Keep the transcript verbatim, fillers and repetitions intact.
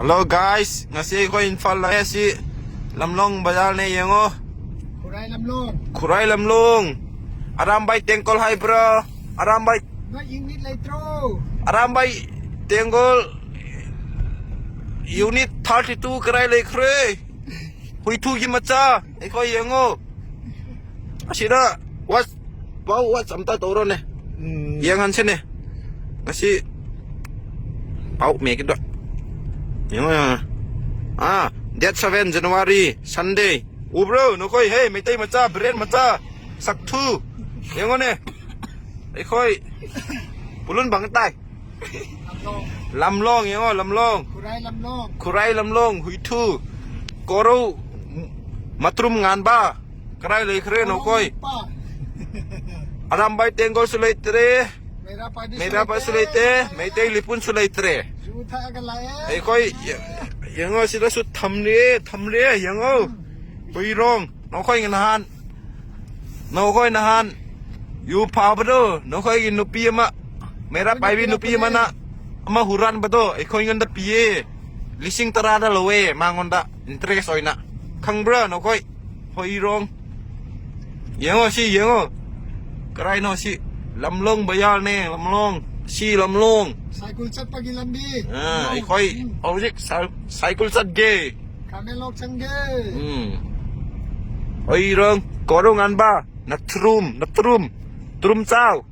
Hello guys, ꯉꯁꯤ ꯑꯩꯈꯣꯏ ꯏꯝꯐꯥꯜ ꯂꯥꯛꯑꯦ꯫ ꯁꯤ ꯂꯝꯂꯣꯡ ꯕꯖꯥꯔꯅꯦ, ꯌꯦꯡꯉꯣ꯫ ꯈꯨꯔꯥꯏ ꯂꯝꯂꯣꯡ꯫ ꯈꯨꯔꯥꯏ ꯂꯝꯂꯣꯡ꯫ ꯑꯔꯥꯝꯕꯥꯏ ꯇꯦꯡꯀꯣꯜ ꯍꯥꯏꯕ꯭ꯔꯥ? ꯑꯔꯥꯝꯕꯥꯏ ꯅꯣꯏ ꯌꯨꯅꯤꯠ ꯂꯩꯇ꯭ꯔꯣ? ꯑꯔꯥꯝꯕꯥꯏ ꯇꯦꯡꯒꯣꯜ ꯌꯨꯅꯤꯠ ꯊꯥꯔꯇꯤ ꯇꯨ ꯀꯗꯥꯏ ꯂꯩꯈ꯭ꯔꯦ? ꯍꯨꯏꯊꯨꯒꯤ ꯃꯆꯥ, ꯑꯩꯈꯣꯏ ꯌꯦꯡꯉꯣ꯫ ꯑꯁꯤꯗ ꯋꯥꯆ ꯄꯥꯎ ꯋꯥꯆ ꯑꯝꯇ ꯇꯧꯔꯣꯅꯦ꯫ ꯎꯝ꯫ ꯌꯦꯡꯍꯟꯁꯤꯅꯦ꯫ ꯉꯁꯤ ꯄꯥꯎ ꯃꯦꯛꯀꯤꯗꯣ ꯌꯦꯡꯉꯣ, ꯌꯦꯡꯉꯣ꯫ ꯑꯥ, ꯗꯦꯠ ꯁꯚꯦꯟ ꯖꯅꯋꯥꯔꯤ, ꯁꯟꯗꯦ꯫ ꯎꯕ꯭ꯔꯣ ꯅꯈꯣꯏ? ꯍꯦ, ꯃꯩꯇꯩ ꯃꯆꯥ, ꯕ꯭ꯔꯦꯟ ꯃꯆꯥ, ꯁꯛꯊꯨ꯫ ꯌꯦꯡꯉꯣꯅꯦ꯫ ꯑꯩꯈꯣꯏ ꯄꯨꯂꯨꯟ ꯕꯪ ꯇꯥꯏ꯫ ꯂꯝꯂꯣꯡ꯫ ꯂꯝꯂꯣꯡ, ꯌꯦꯡꯉꯣ, ꯂꯝꯂꯣꯡ꯫ ꯈꯨꯔꯥꯏ ꯂꯝꯂꯣꯡ꯫ ꯈꯨꯔꯥꯏ ꯂꯝꯂꯣꯡ, ꯍꯨꯏꯊꯨ, ꯀꯣꯔꯧ, ꯃꯇ꯭ꯔꯨꯝ ꯉꯥꯟꯕ꯫ ꯀꯗꯥꯏ ꯂꯩꯈ꯭ꯔꯦ ꯅꯈꯣꯏ? ꯅꯨꯄꯥ꯫ ꯑꯔꯥꯝꯕꯥꯏ ꯇꯦꯡꯒꯣꯜꯁꯨ ꯂꯩꯇ꯭ꯔꯦ, ꯃꯩꯔꯥ ꯄꯥꯏꯕꯤꯁꯨ ꯃꯩꯔꯥ ꯄꯥꯏꯁꯨ ꯂꯩꯇꯦ, ꯃꯩꯇꯩ ꯂꯤꯄꯨꯟꯁꯨ ꯂꯩꯇ꯭ꯔꯦ꯫ ꯌꯨ ꯊꯛꯑꯒ ꯂꯥꯛꯑꯦ꯫ ꯑꯩꯈꯣꯏ ꯌꯦꯡꯉꯣ, ꯁꯤꯗꯁꯨ ꯊꯝꯂꯦ, ꯊꯝꯂꯦ, ꯌꯦꯡꯉꯣ꯫ ꯍꯨꯏꯔꯣꯡ, ꯅꯈꯣꯏ ꯅꯍꯥꯟ, ꯅꯈꯣꯏ ꯅꯍꯥꯟ ꯌꯨ ꯐꯥꯕꯗꯣ, ꯅꯈꯣꯏꯒꯤ ꯅꯨꯄꯤ ꯑꯃ, ꯃꯩꯔꯥ ꯄꯥꯏꯕꯤ ꯅꯨꯄꯤ ꯑꯃꯅ ꯑꯃ ꯍꯨꯔꯥꯟꯕꯗꯣ ꯑꯩꯈꯣꯏꯉꯣꯟꯗ ꯄꯤꯌꯦ꯫ ꯂꯤꯁꯤꯡ ꯇꯔꯥꯗ ꯂꯧꯋꯦ ꯃꯉꯣꯟꯗ, ꯏꯟꯇꯔꯦꯁ ꯑꯣꯏꯅ꯫ ꯈꯪꯕ꯭ꯔꯥ ꯅꯈꯣꯏ? ꯍꯣꯏꯔꯣꯡ꯫ ꯌꯦꯡꯉꯣ ꯁꯤ, ꯌꯦꯡꯉꯣ꯫ ꯀꯔꯥꯏꯅꯣ ꯁꯤ? ꯂꯝꯂꯣꯡ ꯕꯖꯥꯔꯅꯦ, ꯂꯝꯂꯣꯡ꯫ ꯁꯤ ꯂꯝꯂꯣꯡ꯫ ꯁꯥꯏꯀꯜ ꯆꯠꯄꯒꯤ ꯂꯝꯕꯤ꯫ ꯑꯥ, ꯑꯩꯈꯣꯏ ꯍꯧꯖꯤꯛ ꯁꯥꯏ-, ꯁꯥꯏꯀꯜ ꯆꯠꯀꯦ꯫ ꯀꯥꯃꯦꯟꯂꯣꯛ ꯆꯪꯒꯦ꯫ ꯎꯝ꯫ ꯍꯣꯏꯔꯣꯡ, ꯀꯣꯔꯧ ꯉꯥꯟꯕ, ꯅꯊ꯭ꯔꯨꯝ, ꯅꯇ꯭ꯔꯨꯝ, ꯇ꯭ꯔꯨꯝ ꯆꯥꯎ꯫